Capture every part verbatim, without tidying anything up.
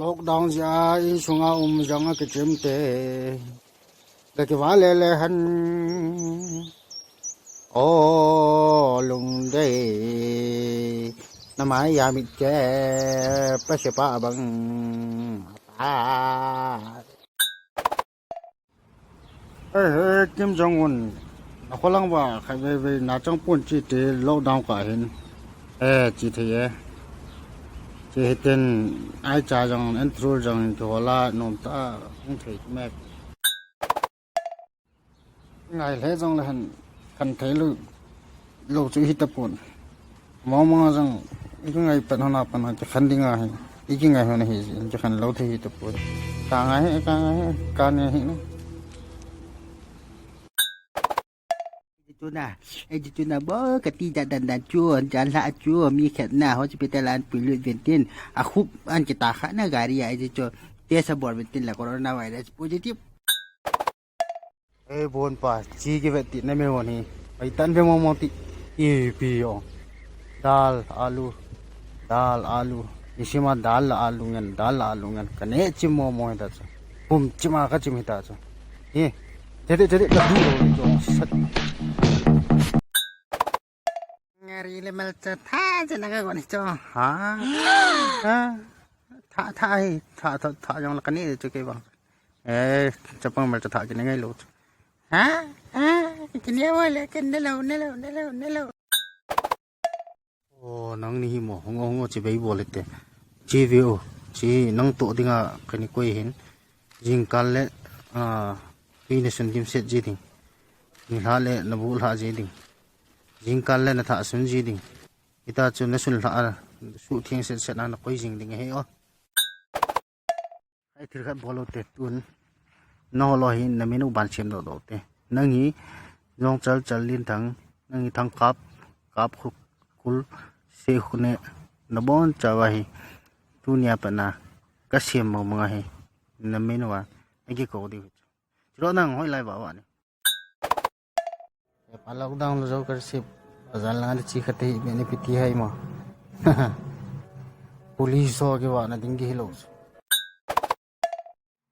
Lockdown jeh a insunga um jong akichim te. Ka kivale le hen. O lungdei. Namai a mit che pa se pa bang. Pa. Eh, eh, Kim Jong Un, a kholang va khai vei vei na chang pun chi te lockdown ka hin. Eh, chi thei e. Chi hiten ai cha jong, en through jong, ki hola nom ta, hung thei ki mek. Ngai le jong le han, kan thei lu. Lo chu hi tapon. Mong mong jong, i kingai pan hona pan ha, kikhan ding ahi. I kingai hona hi, kikhan lo thei hi tapon. Ka ngai hi, ka ngai hi, ka ngai hi na. Tuna, eh, tuna bo, kati da dan dan chu, jan la chu, mi khat na hospital an pilut ventin, a khup an kita kha na gari a, eh, chu, test a bol ventin la coronavirus positive. Eh, bon pa, chi ki vet ti na me won hi. Ai tan ve mong mong ti. I pi yo. Dal, alu. Dal, alu. Nisima dal la alu ngen, dal la alu ngen. Ka ne chim mong mong hi ta chu. Pum chima ka chim hi ta chu. Hi. Tete, tete, ka du lo ni chu. Sat. Ngari le mal cha tha cha na ka gon chu. Ha? Ha? Tha, tha, hi. Tha, tha, tha, jong la ka ne chu ke bang. Eh, chapang mal cha tha kine ngai lo. Ha? Ha? Kine wa le, kine lo, ne lo, ne lo, ne lo. O, nang ni hi mo, hung o, hung o, chi bei bol te. Chi ve o, chi nang to dinga kani koi hin. Jingkal le, a, tui na sun dim set ji ding. Ni hla le na bu hla ji ding. Jingkal le na tha sun ji ding. Ita chu na sun hla a, su thiang set set na na koi jing ding he o. Ai thil khat bol lo te tun. Na ho lo hi na minu ban sem do do te. Nang hi jong chal chal lin thang, nang hi thang kap, kap khu kul se khu ne na bon cha wa hi. Tunia pa na ka sem mo mo hi. Na minu wa. Ai ki ko di. Chilo nang hoi lai ba wa ni. Lockdown lo jo kar sip. Bazar langa de chi khate hi, mene piti hai mo. Police ho ke wa na ding ki hilo.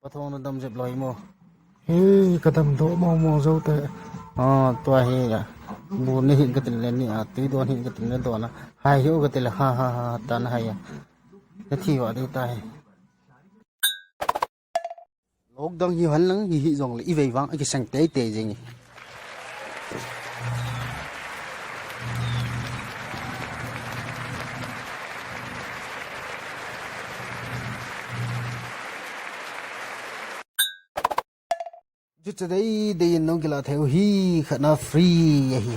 Pathong na dam jep loi mo. He, ka dam do mo mo jo te. Ah, tua hi ya. Bu ne hin ka tin le ni a, tui don hin ka tin le don a. Hai hi u ka tin le ha ha ha ta na hai ya. Na thi wa de ta hai. Lockdown hi han lang hi hi jong le i vei vang a kisang tei tei jing. Ju cha dei dei in nong kila theu hi khat na free ahi.